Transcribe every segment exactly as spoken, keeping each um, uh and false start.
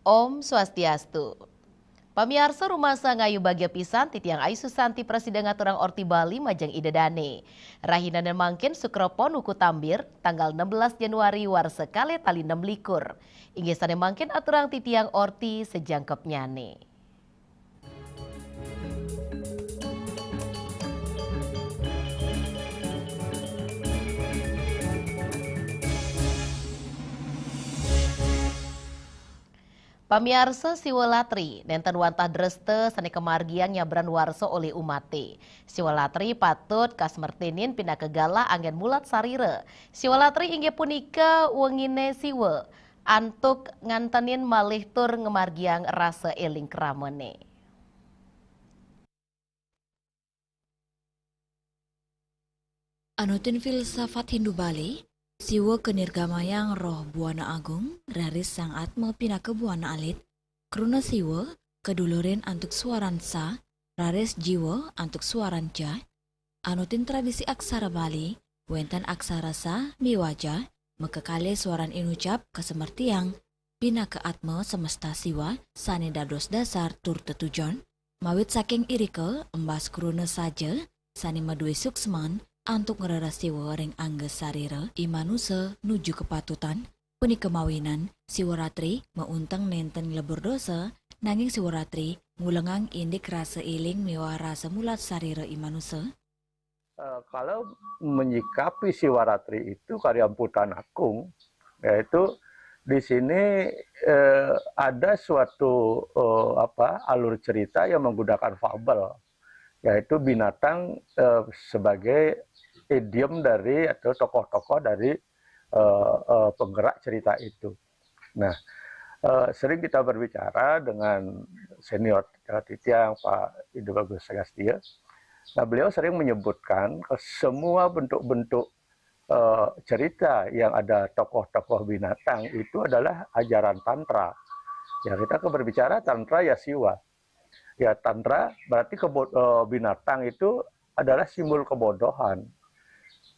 Om Swastiastu. Pamiarsa, rumasa ngayu bagia pisan, titiang Ayu Susanti prasida ngaturang orti Bali majeng Ida Dane. Rahina mangkin Sukra Pon wuku Tambir, tanggal enam belas Januari warsa kalih tali enam likur. Inggih sane mangkin aturang titiang orti sajangkepnyane. Pamiarsa, Siwa Latri nenten wantah dresta sane kamargiang nyabran warsa olih umate. Siwa Latri patut kasmertinin pinaka galah anggen mulat sarira. Siwa Latri inggih punika wengine Siwa antuk ngantenin malih tur ngamargiang rasa eling kramane. Anutin filsafat Hindu Bali, Siwa kanirgamayang roh buana agung, raris Sang Atma pinaka buana alit, kruna Siwa kadulurin antuk swaran sa, raris Jiwa antuk swaran ja. Anutin tradisi aksara Bali, wenten aksara sa miwah ja, makakalih swaran inucap kasamertiang pinaka Atma semesta Siwa sane dados dasar tur tetujon. Mawit saking irika, embas kruna saja sane madue suksman antuk ngrereh Siwa ring angga sarira i manusa nuju kapatutan, punika mawinan Siwa Ratri maunteng nenten nglebur dosa, nanging Siwa Ratri ngulengang indik rasa eling miwah rasa mulat sarira i manusa. Eh, kalau menyikapi Siwa Ratri itu karya Amputan Agung, yaitu di sini, eh, ada suatu, eh, apa, alur cerita yang menggunakan fabel, yaitu binatang, eh, sebagai idiom dari atau tokoh-tokoh dari, eh, eh, penggerak cerita itu. Nah, eh, sering kita berbicara dengan senior, eh, titiang, Pak Ido Bagus Sagastya. Nah, beliau sering menyebutkan ke semua bentuk-bentuk, eh, cerita yang ada tokoh-tokoh binatang itu adalah ajaran tantra. Ya, kita ke berbicara tantra ya Siwa. Ya, tantra berarti kebo-, eh, binatang itu adalah simbol kebodohan.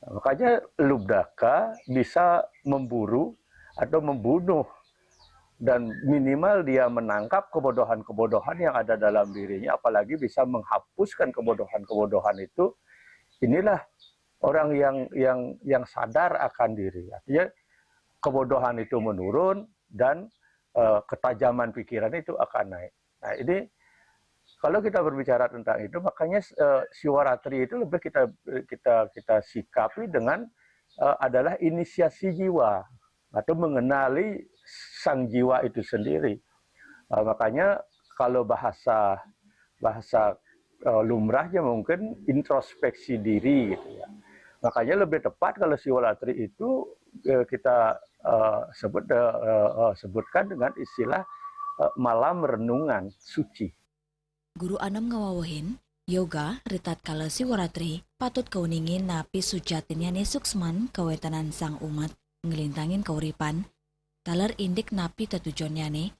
Makanya Lubdaka bisa memburu atau membunuh dan minimal dia menangkap kebodohan-kebodohan yang ada dalam dirinya, apalagi bisa menghapuskan kebodohan-kebodohan itu. Inilah orang yang yang yang sadar akan diri. Artinya kebodohan itu menurun dan, eh, ketajaman pikiran itu akan naik. Nah, ini kalau kita berbicara tentang itu, makanya, eh, Siwa Ratri itu lebih kita kita kita sikapi dengan, eh, adalah inisiasi jiwa atau mengenali sang jiwa itu sendiri. Eh, makanya kalau bahasa bahasa, eh, lumrahnya mungkin introspeksi diri gitu ya. Makanya lebih tepat kalau Siwa Ratri itu, eh, kita, eh, sebut, eh, eh, eh, sebutkan dengan istilah, eh, malam renungan suci. Guru anem ngawewehin, yoga ritatkala Siwa Ratri patut kauningin napi sujatinnyane suksman kawentenan sang umat nglintangin kauripan, taler indik napi tetujonnyane.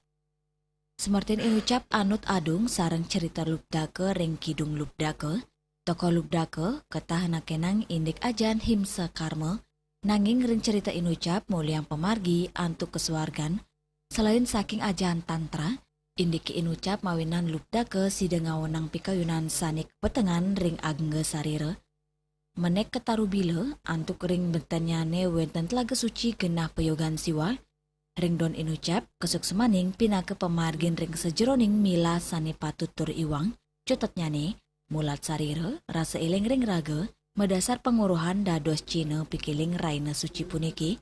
Semertin inucap anut adung sareng cerita Lubdaka ring Kidung Lubdaka, tokoh Lubdaka ketah nakenang indik ajahan himsa karma, nanging ring cerita inucap muliang pamargi antuk kasuargan. Selain saking ajahan tantra, indike inucap mawinan Lubdaka sida ngaonang pikayunan sane kapetengan ring angga sarira. Menek katarubila antuk ring bentennyane wenten telaga suci genah payogan Siwa, ring don inucap kasuksmaning pinaka pamargin ring sajeroning milah sane patut tur iwang, cutetnyane, mulat sarira, rasa eling ring raga, madasar panguruhan dados cihna pikiling raina suci puniki.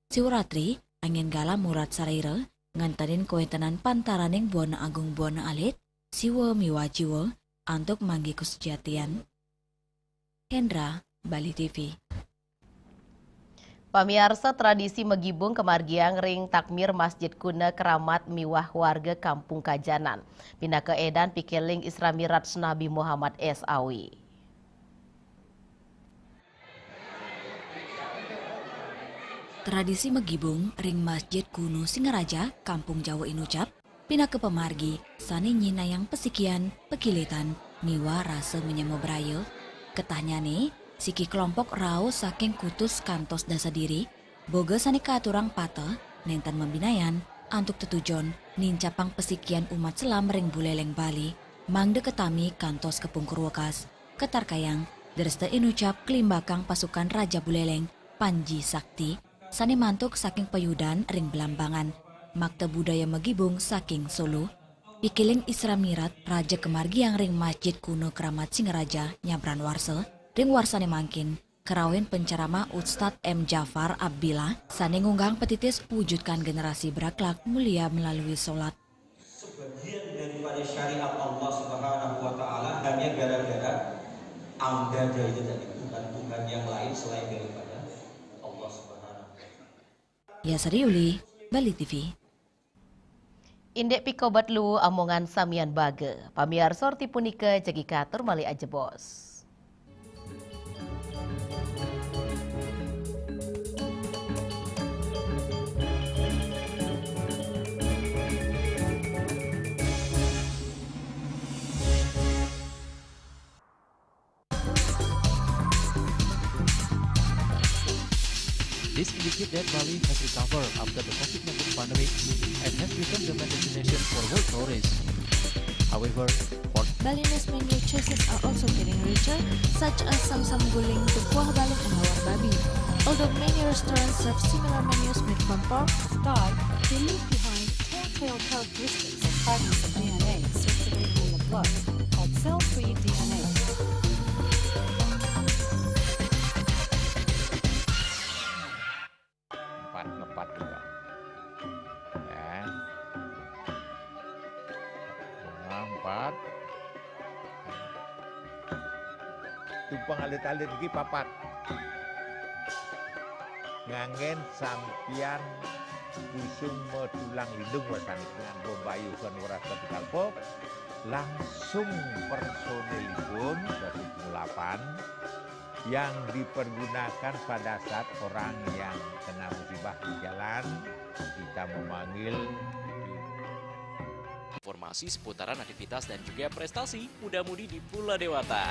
Siwa Ratri, anggen galah mulat sarira, ngantenin kawentenan pantaraning buana agung buana alit, Siwa miwah Jiwa, antuk manggi kasujatian. Hendra, Bali T V. Pamiarsa, tradisi magibung kamargiang ring takmir Masjid Kuna Keramat miwah warga Kampung Kajanan. Pinaka edan pikiling Isra Miraj Nabi Muhammad S A W. Tradisi magibung ring Masjid Kuno Singaraja, Kampung Jawa inucap, pinaka pamargi sane nyinayang pasikian, pakilitan, miwah rasa manyama braya. Ketahnyane, siki kelompok rauh saking kutus kantos dasa diri, boga sane katurang pateh, nenten mabinayan, antuk tetujon nincapang pesikian umat selam ring Buleleng Bali, mangda katami kantos kapungkur wekas, katarkayang dresta inucap kalimbakang pasukan Raja Buleleng, Panji Sakti, sane mantuk saking Payudan ring Blambangan, makta budaya magibung saking Solo, pikiling Isra Mi'raj raja kamargiang ring Masjid Kuno Kramat Singaraja, Nyabran Warsa, ring warsane mangkin, karauhin penceramah Ustadz M Jafar Abdillah, sane ngunggahang petitis wujudkan generasi berakhlak mulia melalui sholat. Sebagian daripada syariat Allah Subhanahu wa Ta'ala hanya gara-gara amdada itu tadi, Tuhan-Tuhan yang lain selain daripada Allah Subhanahu wa Ta'ala. Yasari Uli, Bali T V. Indik pikobet luwu amongan samian baga. Pamiarsa, rti punika jagi katur malih ajebos. This indicates that Bali has recovered after the COVID nineteen pandemic and has become the main destination for world tourists. However, for Balinese menu choices are also getting richer, such as samsam guling, tepuah balung, and lawar babi. Although many restaurants serve similar menus made from pork, Sky, they leave behind telltale characteristics of fragments of D N A circulating in the blood called cell-free D N A. Empat, ngepat juga. Ya. Bunga empat. Tumpeng alit-alit iki papat. Nganggen sampiyan kusung metulang lindung wasanipun, bombayu kan weras ketika pop, langsung personilipun dari delapan yang dipergunakan pada saat orang yang kena musibah di jalan, kita memanggil. Informasi seputaran aktivitas dan juga prestasi muda-mudi di Pulau Dewata.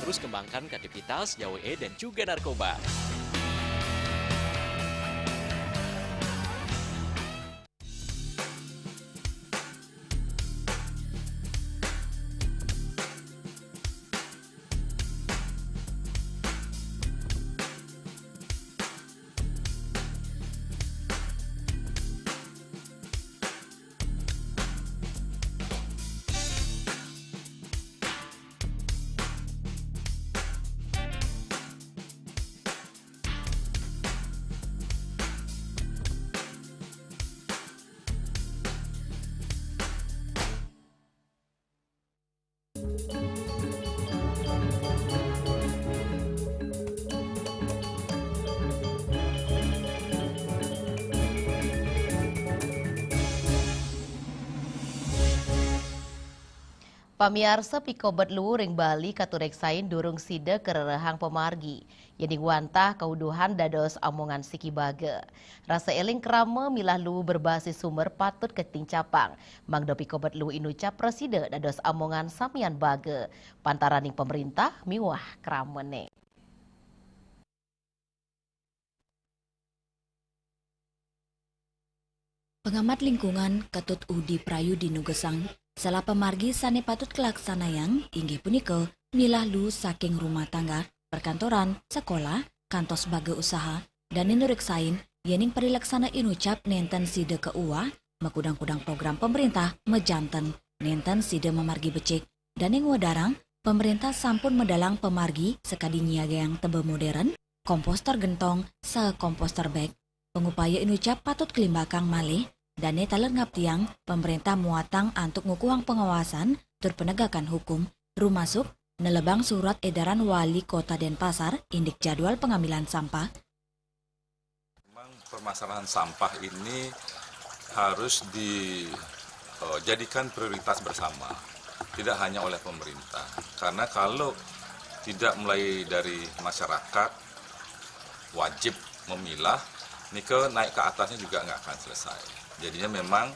Terus kembangkan kreativitas, jauhi dan juga narkoba. Pamiarsa, pikobet luwu ring Bali katureksain durung sida karerehang pamargi. Yening wantah kauduhan dados amongan siki baga. Rasa eling krama milah luwu berbasis sumber patut katincapang, mangda pikobet luwu inucap prasida dados amongan samian baga, pantaraning pamrintah miwah kramane. Pengamat lingkungan Ketut Udi Prayudi nugesang, salah pamargi sane patut kalaksanayang inggih punika milah luwu saking rumah tangga, perkantoran, sekolah, kantos baga usaha, dane nureksain yening parilaksana inucap nenten sida kauwah makudang-kudang program pamarintah majanten nenten sida mamargi becik, dane ngwedarang pamarintah sampun medalang pamargi sakadi nyiagayang teba modern, komposter gentong, saha komposter bag. Pangupaya inucap patut kalimbakang malih, dane taler ngaptiang pamarintah muatang antuk ngukuhang pangawasan tur penegakan hukum, rumasuk nelebang surat edaran Wali Kota Denpasar indik jadwal pengambilan sampah. Memang permasalahan sampah ini harus di, eh, jadikan prioritas bersama, tidak hanya oleh pemerintah. Karena kalau Tidak mulai dari masyarakat wajib memilah, nike naik ke atasnya juga nggak akan selesai. Jadinya memang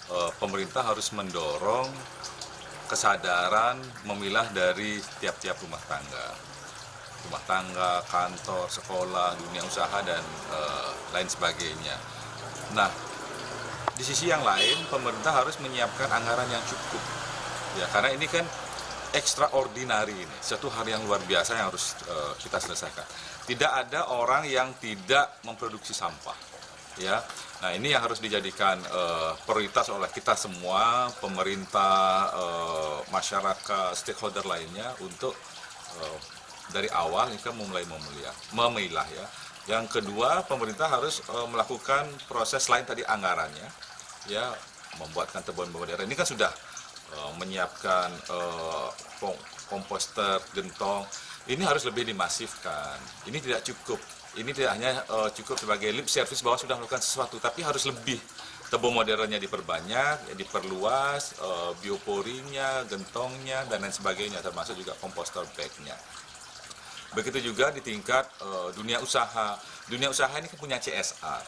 eh, pemerintah harus mendorong kesadaran memilah dari tiap-tiap rumah tangga. Rumah tangga, kantor, sekolah, dunia usaha, dan eh, lain sebagainya. Nah, di sisi yang lain, pemerintah harus menyiapkan anggaran yang cukup. Ya, karena ini kan extraordinary ini, satu hal yang luar biasa yang harus eh, kita selesaikan. Tidak ada orang yang tidak memproduksi sampah. Ya, nah ini yang harus dijadikan eh, prioritas oleh kita semua, pemerintah, eh, masyarakat, stakeholder lainnya untuk eh, dari awal kita memulai memilah, memilah ya. Yang kedua, pemerintah harus eh, melakukan proses lain tadi anggarannya, ya, membuatkan tebon modern. Ini kan sudah eh, menyiapkan eh, pom- komposter, gentong. Ini harus lebih dimasifkan. Ini tidak cukup. Ini tidak hanya eh, cukup sebagai lip service bahwa sudah melakukan sesuatu, tapi harus lebih. Tebon modernnya diperbanyak, diperluas, eh, bioporinya, gentongnya, dan lain sebagainya, termasuk juga komposter bagnya. Begitu juga di tingkat eh, dunia usaha. Dunia usaha ini kan punya C S R.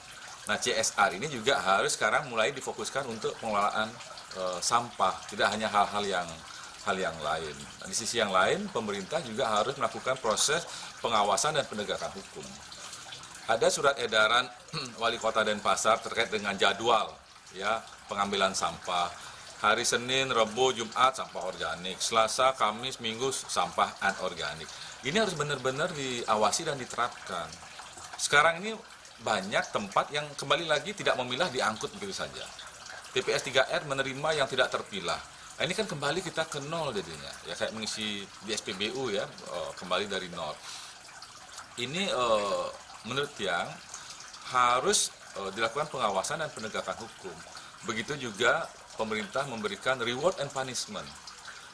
Nah, C S R ini juga harus sekarang mulai difokuskan untuk pengelolaan eh, sampah, tidak hanya hal-hal yang hal yang lain. Nah, di sisi yang lain, pemerintah juga harus melakukan proses pengawasan dan penegakan hukum. Ada surat edaran Wali Kota Denpasar terkait dengan jadwal ya pengambilan sampah. Hari Senin, Rebo, Jumat sampah organik, Selasa, Kamis, Minggu sampah anorganik. Ini harus benar-benar diawasi dan diterapkan. Sekarang ini banyak tempat yang kembali lagi tidak memilah, diangkut begitu saja. T P S tiga R menerima yang tidak terpilah. Nah, ini kan kembali kita ke nol jadinya. Ya kayak mengisi di S P B U ya, eh, kembali dari nol. Ini eh, menurut Tiang harus eh, dilakukan pengawasan dan penegakan hukum. Begitu juga pemerintah memberikan reward and punishment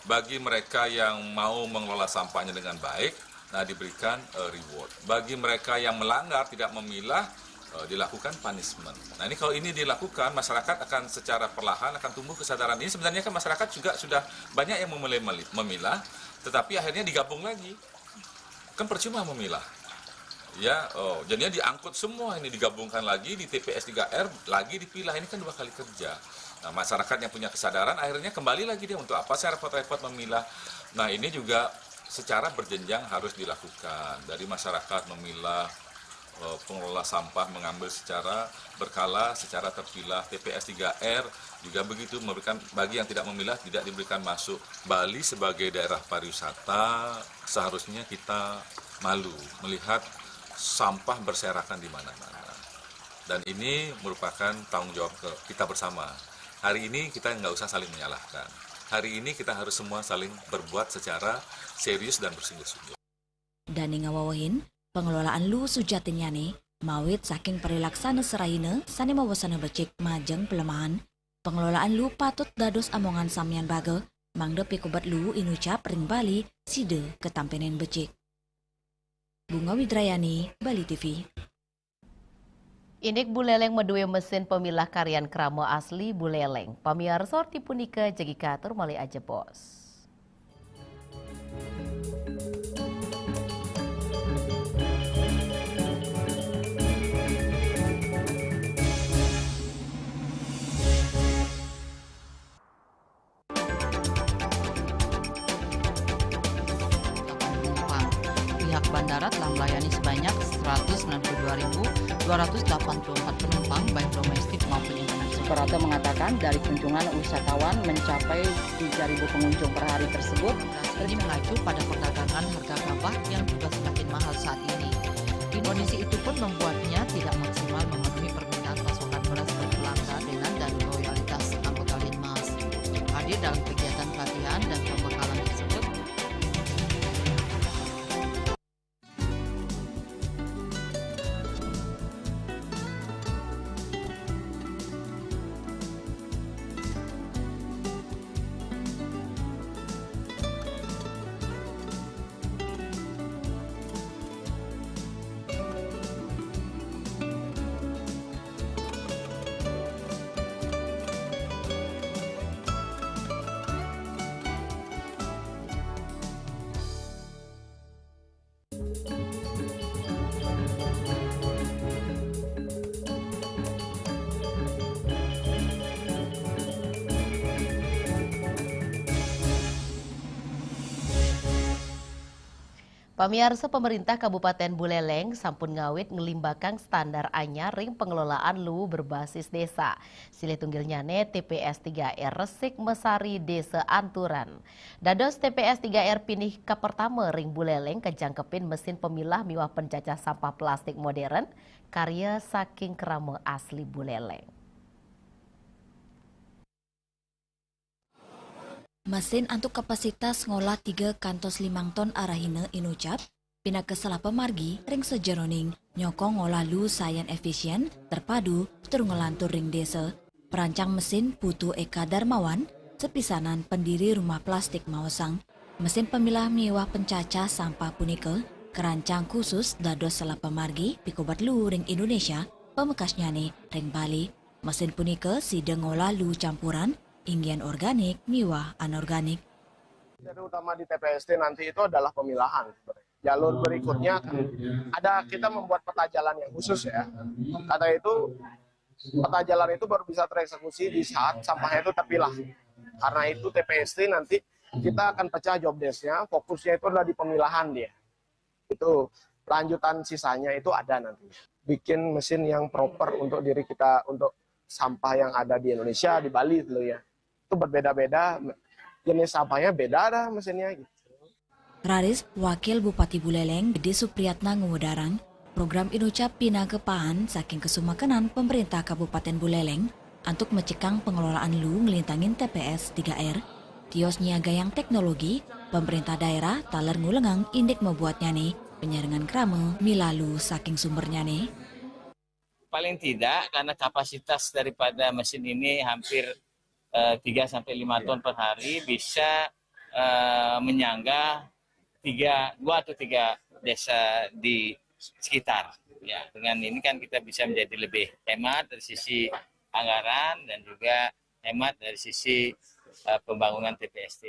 bagi mereka yang mau mengelola sampahnya dengan baik. Nah, diberikan eh, reward. Bagi mereka yang melanggar, tidak memilah, eh, dilakukan punishment. Nah, ini kalau ini dilakukan, masyarakat akan secara perlahan akan tumbuh kesadaran. Ini sebenarnya kan masyarakat juga sudah banyak yang memulai meli- memilah, tetapi akhirnya digabung lagi. Kan percuma memilah. Ya, oh, jadinya diangkut semua ini, digabungkan lagi di T P S tiga R, lagi dipilah. Ini kan dua kali kerja. Nah, masyarakat yang punya kesadaran akhirnya kembali lagi dia, untuk apa saya repot-repot memilah. Nah, ini juga secara berjenjang harus dilakukan. Dari masyarakat memilah, eh, pengelola sampah mengambil secara berkala, secara terpilah. T P S tiga R juga begitu, memberikan, bagi yang tidak memilah tidak diberikan masuk. Bali sebagai daerah pariwisata seharusnya kita malu melihat sampah berserakan di mana-mana. Dan ini merupakan tanggung jawab ke kita bersama. Hari ini kita nggak usah saling menyalahkan. Hari ini kita harus semua saling berbuat secara serius dan bersungguh-sungguh. Dane ngawewehin, pengelolaan lu sujatinnyane mawit saking parilaksana serahina sane mawesana becik majeng pelemahan. Pengelolaan lu patut dados amongan samyan baga, mangda pikobet lu inucap ring Bali sida katampenen becik. Bunga Widrayani, Bali T V. Indik buleleng madué mesin pamilah karyan krama asli buleleng. Pamiarsa, rti punika jagi katur malih ajebos. Pihak bandara telah melayani sebanyak seratus sembilan puluh dua ribu dua ratus delapan puluh empat penumpang, baik domestik maupun internasional. Suprapto mengatakan dari kunjungan wisatawan mencapai tiga ribu pengunjung per hari tersebut. Ini mengacu pada perdagangan harga gabah yang juga semakin mahal saat ini. Kondisi itu pun membuatnya tidak maksimal memenuhi permintaan pasokan beras per pelanggan dan loyalitas anggota Linmas. Hadir dalam kegiatan pelatihan dan pembekalan tersebut, Pamiarsa, pemerintah Kabupaten Buleleng sampun ngawit nglimbakang standar anyar ring pengelolaan luwu berbasis desa. Silih tunggilnyane T P S tiga R Resik Mesari Desa Anturan. Dados T P S tiga R pinih kapertama ring Buleleng kajangkepin mesin pemilah miwah pencacah sampah plastik modern karya saking krama asli Buleleng. Mesin antuk kapasitas ngolah tiga kantos limang ton arahina inucap, pinaka salah pamargi ring sajeroning nyokong ngolah luwu sayan efisien, terpadu, tur nglantur ring desa. Perancang mesin Putu Eka Darmawan, sepisanan pendiri Rumah Plastik maosang, mesin pemilah miwah pencacah sampah punika kerancang khusus dados salah pamargi pikobat luwu ring Indonesia, pamekasnyane ring Bali. Mesin punika sida ngolah luwu campuran, inggian organik miwah anorganik. Jadi utama di T P S T nanti itu adalah pemilahan. Jalur berikutnya kan ada kita membuat peta jalan yang khusus ya. Karena itu peta jalan itu baru bisa tereksekusi di saat sampahnya itu terpilah. Karena itu T P S T nanti kita akan pecah job desk-nya, fokusnya itu adalah di pemilahan dia. Itu lanjutan sisanya itu ada nantinya. Bikin mesin yang proper untuk diri kita, untuk sampah yang ada di Indonesia, di Bali dulu ya. Itu berbeda-beda, jenis sampahnya beda dah mesinnya gitu. Raris, Wakil Bupati Buleleng, Gede Supriyatna ngwedarang, program Inucap pinaka paan saking kasumakenan Pemerintah Kabupaten Buleleng antuk mecikang pengelolaan luwu nglintangin T P S tiga R. Tios nyiagayang teknologi, pemerintah daerah taler ngulengang indik mabuatnyane, penyarengan krama, milah luwu saking sumbernyane. Paling tidak, karena kapasitas daripada mesin ini hampir, eh, tiga sampai lima ton per hari, bisa, eh, menyangga tiga, dua atau tiga desa di sekitar. Ya, dengan ini kan kita bisa menjadi lebih hemat dari sisi anggaran dan juga hemat dari sisi, eh, pembangunan T P S T.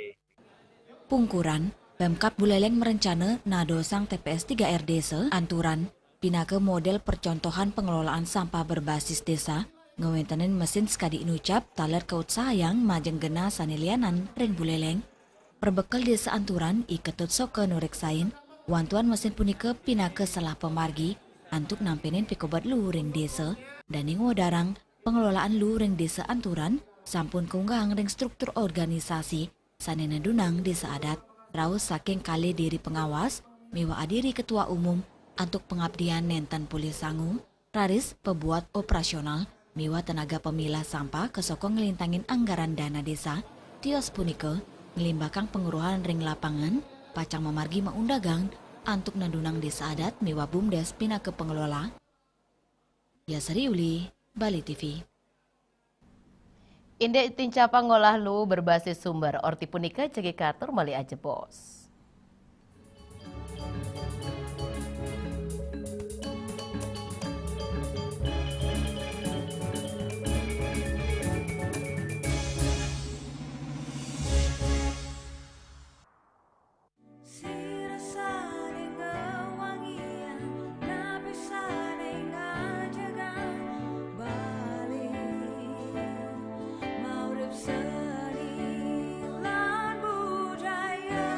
Pungkuran, Pemkab Buleleng merencana nadosang T P S tiga R Desa Anturan pinaka model percontohan pengelolaan sampah berbasis desa, ngwentenin mesin sakadi Inucap taler kautsahayang majeng genah sane lianan ring Buleleng. Perbekel Desa Anturan I Ketut Soka nureksain, wantuan mesin punika pinaka salah pamargi antuk nampenin pikobat luwu ring desa, dane ngwedarang pengelolaan luwu ring Desa Anturan sampun kaunggahang ring struktur organisasi sane nedunang desa adat, rauh saking kalih diri pengawas miwah adiri ketua umum antuk pengabdian nenten polih sangu, raris pabuat operasional miwah tenaga pemilah sampah kasokong nglintangin anggaran dana desa. Tios punika nglimbakang pangweruhan ring lapangan, pacang mamargi maundagang antuk nedunang desa adat miwah bumdes pinaka pengelola. Yasari Uli, Bali T V. Indik tincapang ngolah luwu berbasis sumber, orti punika jagi katur malih ajebos. Sira sane ngewangiang, napi sane ngajegang Bali, maurip seni lan budaya.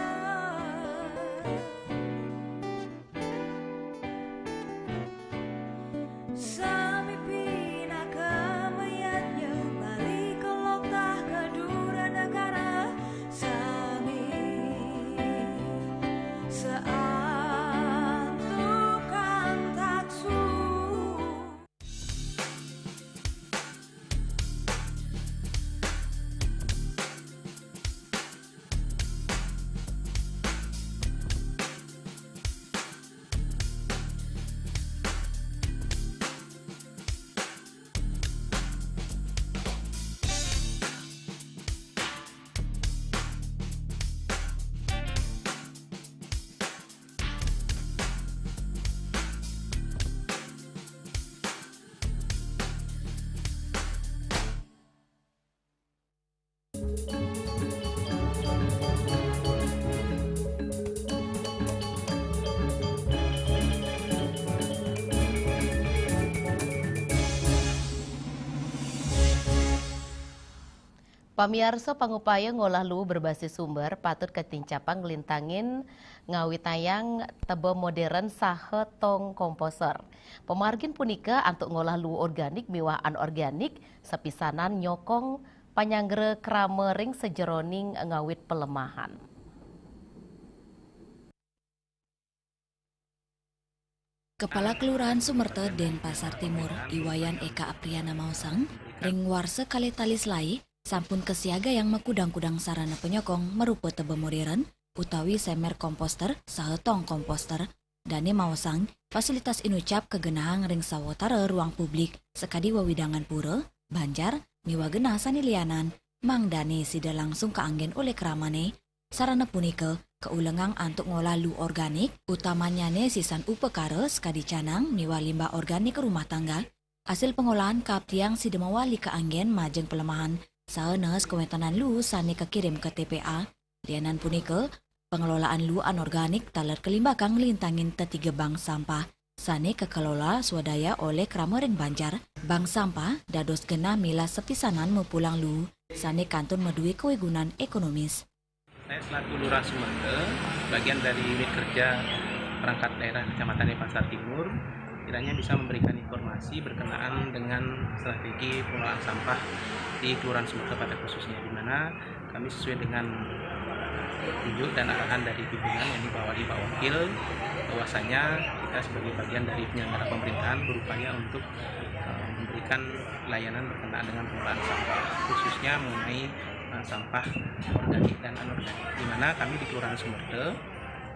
Pamiarsa, pangupaya ngolah luu berbasis sumber patut katincapang nglintangin ngawitayang teba modern saha tong komposer. Pamargin punika antuk ngolah luu organik miwah anorganik sapisanan nyokong panyanggara krama ring sajeroning ngawit pelemahan. Kepala Kelurahan Sumerta, Denpasar Timur, I Wayan Eka Apriana maosang, ring warsa kalih tali selaé, sampun kasiagayang makudang-kudang sarana panyokong marupa teba modern utawi semer komposter saha tong komposter. Dané maosang, fasilitas inucap kagenahang ring sawatara ruang publik sakadi wewidangan pura, banjar, miwah genah sané lianan, mangdané sida langsung kaanggén olih kramané. Sarana punika kaulengang antuk ngolah luu organik, utamanyané sisan upakara sakadi canang miwah limbah organik rumah tangga. Asil pangolahan kaaptiang sida mawali kaanggén majeng pelemahan saha naas kawéntenan luu sané kakirim ka T P A. Lianan punika, pangelolaan luu anorganik taler kalimbakang nglintangin tetiga bank sampah sané kakelola swadaya olih krama ring banjar. Bank sampah dados genah milah sapisanan mapulang luu sané kantun madué kawigunan ekonomis. Saya selaku Lurah Sumerta, bagian dari unit kerja perangkat daerah Kecamatan Denpasar Timur, kiranya bisa memberikan informasi berkenaan dengan strategi pengelolaan sampah di Kelurahan Sumerta pada khususnya, di mana kami sesuai dengan petunjuk dan arahan dari pimpinan, yakni Pak Wali, Pak Wakil, bahwasanya kita sebagai bagian dari penyelenggara pemerintahan berupaya untuk, eh, memberikan layanan berkenaan dengan pengelolaan sampah, khususnya mengenai, eh, sampah organik dan anorganik, di mana kami di Kelurahan Sumerta,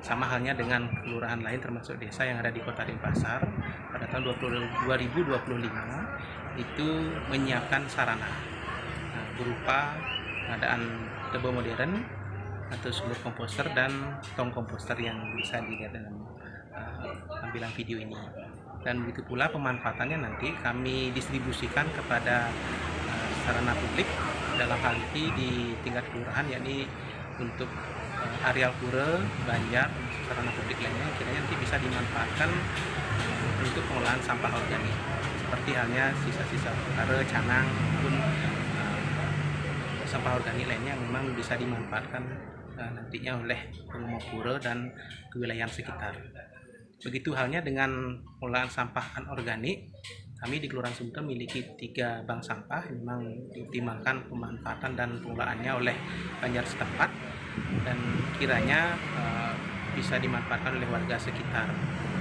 sama halnya dengan kelurahan lain termasuk desa yang ada di Kota Denpasar, pada tahun dua puluh, dua ribu dua puluh lima itu menyiapkan sarana, nah, berupa pengadaan teba modern atau sumur komposter dan tong komposter yang bisa dilihat dalam, eh, tampilan video ini. Dan begitu pula pemanfaatannya nanti kami distribusikan kepada, eh, sarana publik, dalam hal ini di tingkat kelurahan, yakni untuk, eh, areal pura, banjar, sarana publik lainnya, kiranya nanti bisa dimanfaatkan untuk pengolahan sampah organik, seperti halnya sisa-sisa perkara, canang, maupun, eh, sampah organik lainnya yang memang bisa dimanfaatkan, eh, nantinya oleh pengemudi pura dan kewilayahan sekitar. Begitu halnya dengan pengolahan sampah anorganik, kami di Kelurahan Sumerta memiliki tiga bank sampah yang memang dioptimalkan pemanfaatan dan pengolahannya oleh banjar setempat, dan kiranya, eh, bisa dimanfaatkan oleh warga sekitar.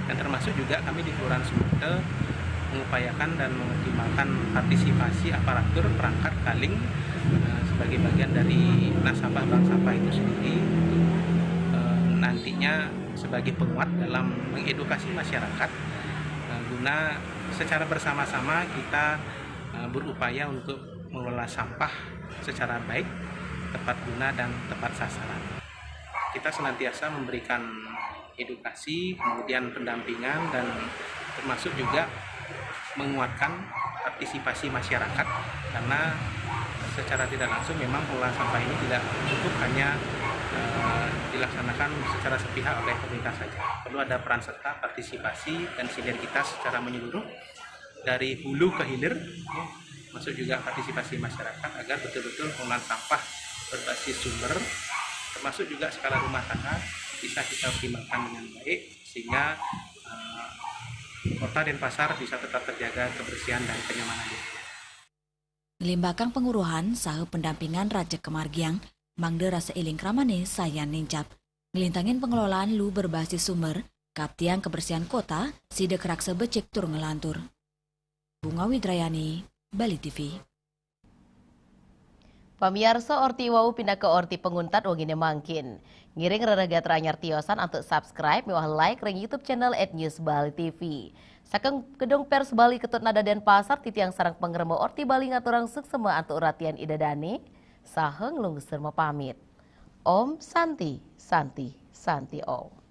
Dan termasuk juga kami di Kelurahan Sumerta mengupayakan dan mengoptimalkan partisipasi aparatur perangkat kaling, eh, sebagai bagian dari nasabah bank sampah itu sendiri, untuk, eh, nantinya sebagai penguat dalam mengedukasi masyarakat, eh, guna secara bersama-sama kita, eh, berupaya untuk mengelola sampah secara baik, tepat guna, dan tepat sasaran. Kita senantiasa memberikan edukasi, kemudian pendampingan, dan termasuk juga menguatkan partisipasi masyarakat, karena secara tidak langsung memang pengelolaan sampah ini tidak cukup hanya, eh, dilaksanakan secara sepihak oleh pemerintah saja. Perlu ada peran serta, partisipasi, dan sinergitas secara menyeluruh dari hulu ke hilir, ya, masuk juga partisipasi masyarakat agar betul-betul pengelolaan sampah berbasis sumber, termasuk juga skala rumah tangga, bisa kita optimalkan dengan baik, sehingga, eh, Kota Denpasar bisa tetap terjaga kebersihan dan kenyamanan. Nglimbakang panguruhan saha pendampingan raja kamargiang, mangda rasa éling kramané sayan nincap. Nglintangin pengelolaan luu berbasis sumber, kaaptiang kebersihan kota sida karaksa becik tur nglantur. Bunga Widrayani, Bali T V. Pamiarsa, orti wau pinaka orti panguntat wenginé mangkin. Ngiring rereh gatra anyar tiosan antuk subscribe miwah like ring YouTube channel at News Bali T V. Saking Gedung Pers Bali Ketut Nada Denpasar, titiang sareng pangremba Orti Bali ngaturang suksema antuk ratian Ida dané, saha nglungsur mapamit. Om Santi, Santi, Santi Om.